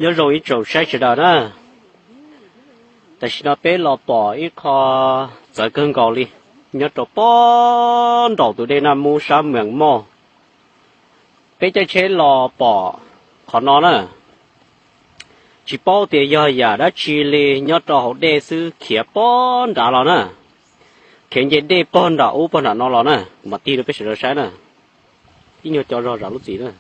Nyob zoo ib tsoom saib sawv daws na, tam sim no peb los pom ib qho txawv kawg nkaus li, nyob rau pem nraum tus dej Naj Mub sab Meem Moj. Peb caij tsheb los pom qhov no na, tsis paub tias yog yam dab tsi li, nyob rau hauv dej xwb, khiav pog nrad los na, khiav nce dej pog nram ub pog nram no los na, kuv mam tig rau peb sawv daws saib na. Ib nyuag co zog zam lub txim na.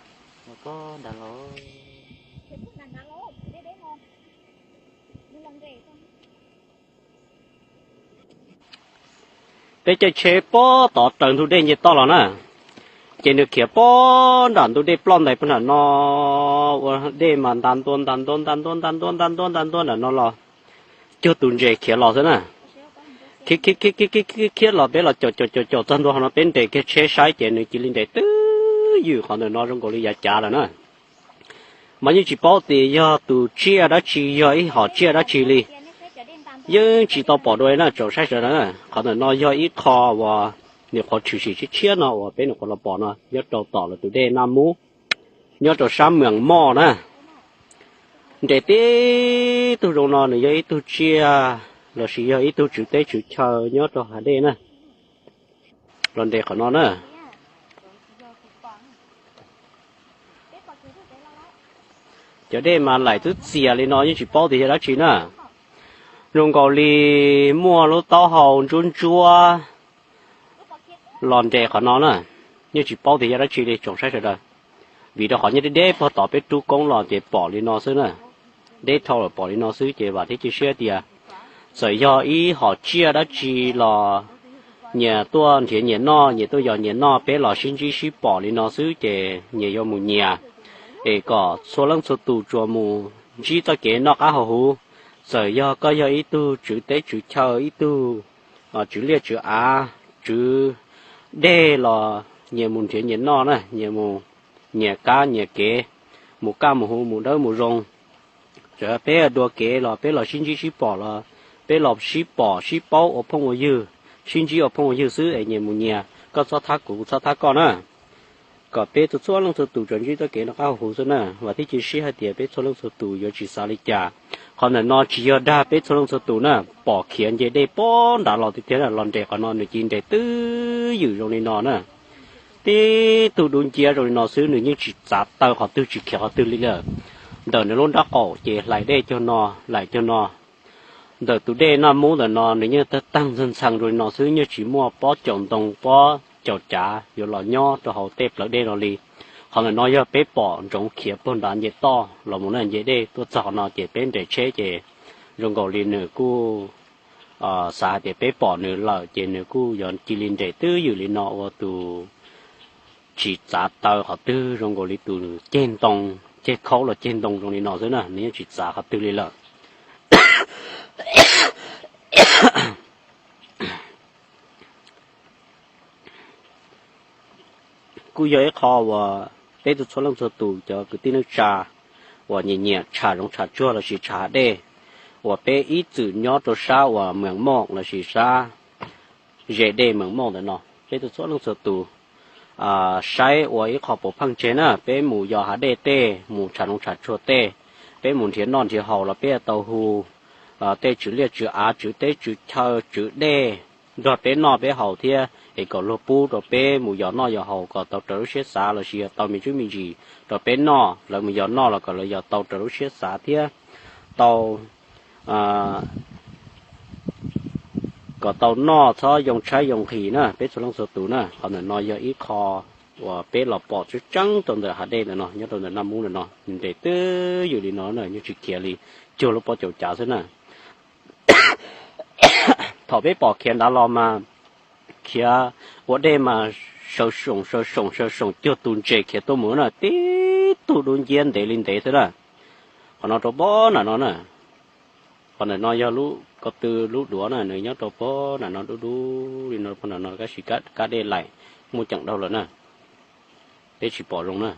Peb caij tsheb pog tod raws ntug dej nce toj los na, ces nws khiav pog nram ntug dej ploj ntais pog nram no, ua dej mas nta ntua nta ntua nta ntua nta ntua nta ntua nta ntua nram no los, cuag tus ntses khiav los xwb na. Khiav khiav khiav khiav khiav khiav los peb los caum caum caum caum txog ntua qhov no peb nres kiag tsheb saib ces nws cia li nres twb ywm qhov ntawm no zoo nkaus li yav cav lawm na. Mas yeej tsis paub tias yog tus tsiaj dab tsi, yog ib hom tsiaj dab tsi li, yeej tsis tau pom dua na tsoom saib sawv daws na. Qhov ntawm no yog ib qho uas nyuam qhuav tshwm sim tshiab tshiab no uas peb nyuam qhuav los pom no nyob rau tom lawv tus dej Naj Mub, nyob rau sab Meem Moj na. Nres tib tug zoo no nws yog ib tug tsiaj lossis yog ib tug tswv teb tswv chaw nyob rau hav dej na. Los nres qhov no na. Cov dej mas laim twb txias li no yeej tsis paub tias yog dab tsi na. Zoo nkaus li muaj lub taub hau ntsuab ntsuab los nres qhov no na, yeej tsis paub tias yog dab tsi li tsoom saib sawv daws. Vim rau qhov nyob deb deb pog tod peb rub koob los ces pom li no xwb na, deb dhau lawm pom li no xwb ces vam thiab cia siab tias txawm yog ib hom tsiaj dab tsi los nyias tuaj nrhiav nyias noj, nyias tuaj yos nyias noj, peb los sib ntsib sib pom li no xwb ces nyias yuav mus nyias, es kom txhua leej txhua tus tsuas mus ntsib txoj kev noj qab haus huv. Txawm yog koj yog ib tug tswv teb tswv chaw, ib tug tswv liaj tswv av, tswv dej los nyias mus nrhiav nyias noj na, nyias mus nyias kab nyias kev, mus kaj mus huv mus dawb mus zoo. Txawm peb dua kev los peb los sib ntsib sib pom los peb los sib pom sib paub ua phooj ua ywg, sib ntsib ua phooj ua ywg xwb es nyias mus nyias, koj txhob thab kuv kuv txhob thab koj na. Kom peb txhua txhua leej txhua tus tsuas ntsib txoj kev noj qab haus huv xwb na. Vam thiab cia siab hais tias peb txhua leej txhua tus yuav tsis xav li cas. Qhov ntawm no tsis yog dag peb txhua leej txhua tus na, pom khiav nce dej pog nrad los tiag tiag na, los nres qhov no nws cia li nres twb ywm zoo li no na. Tib tug dub nciab zoo li no xwb nws yeej tsis txav taw qhov twg tsis khiav qhov twg li lawm. Ntawm nws lub nrab qaum ces hlais dej cag no, laim cag no. Ntawm tus dej Naj Mub ntawm no nws yeej tag tag ntxhee ntxhee zoo li no xwb, yeej tsis muaj pob caus ntoo pob caus cav yuav los nyob rau hauv tej plawv dej no li. Qhov ntawm no yog peb pom ntsoov khiav pog nrad nce toj los mus na, nce dej tuaj txog qhov no ces peb nres tsheb ces zoo nkaus li nws kuj xav hais tias peb pom nws lawm ces nws kuj yuav cia li nres twb ywm li no ua tus tsis txav taw qhov twg, zoo nkaus li tus ceg ntoo, ceg khaub los ceg ntoo zoo li no xwb na, nws yeej tsis txav qhov twg li lawm. Kuj yog ib qho uas peb txhua leej txhua tus cov kwv tij neej tsa uas nyiam nyiam tsham zoov tsham tsuag lossis tsham hav dej, uas peb ib txwm nyob rau sab uas Meem Moj lossis sab ze dej Meem Moj ntawm no, peb txhua leej txhua tus saib ua ib qho puav pheej tseg na, peb mus yos hav dej tej, mus tsham zoov tsham tsuag tej, peb mus nrhiav noj nrhiav haus los peb tau hu tej tswv liaj tswv av, tswv teb tswv chaw, tswv dej nrog peb noj peb haus thiab es kom luag pub rau peb mus yos noj yos haus kom tau raws lub siab xav lossis yog tau me ntsis me ntsis rau peb noj, lawv mus yos noj los kom lawv yos tau raws lub siab xav thiab tau kom tau noj txhob yoo tshaib yoo nqhis na peb txhua leej txhua tus na. Qhov ntawm no yog ib qho uas peb los pom tseeb tseeb rau ntawm hav dej ntawm no, nyob rau ntawm Naj Mub ntawm no, nws nres twb ywm li no na, yeej tsis khiav li, cuag lub pob caus cav xwb na. Thaum peb pom khiav nrad los mas khiav ua dej mas sawv soom sawv soom sawv soom cuag tus ntses khiav tuaj mus na, tib tug dub nciab ntev li ntev xwb na. Qhov no rau pog nram no na, qhov ntawm no yog lub ko tw lub duav na, nws nyob rau pog nram no dub dub li no, pog nram no tab sis kab dej laim muaj ceem dhau lawm na, peb tsis pom zoo na.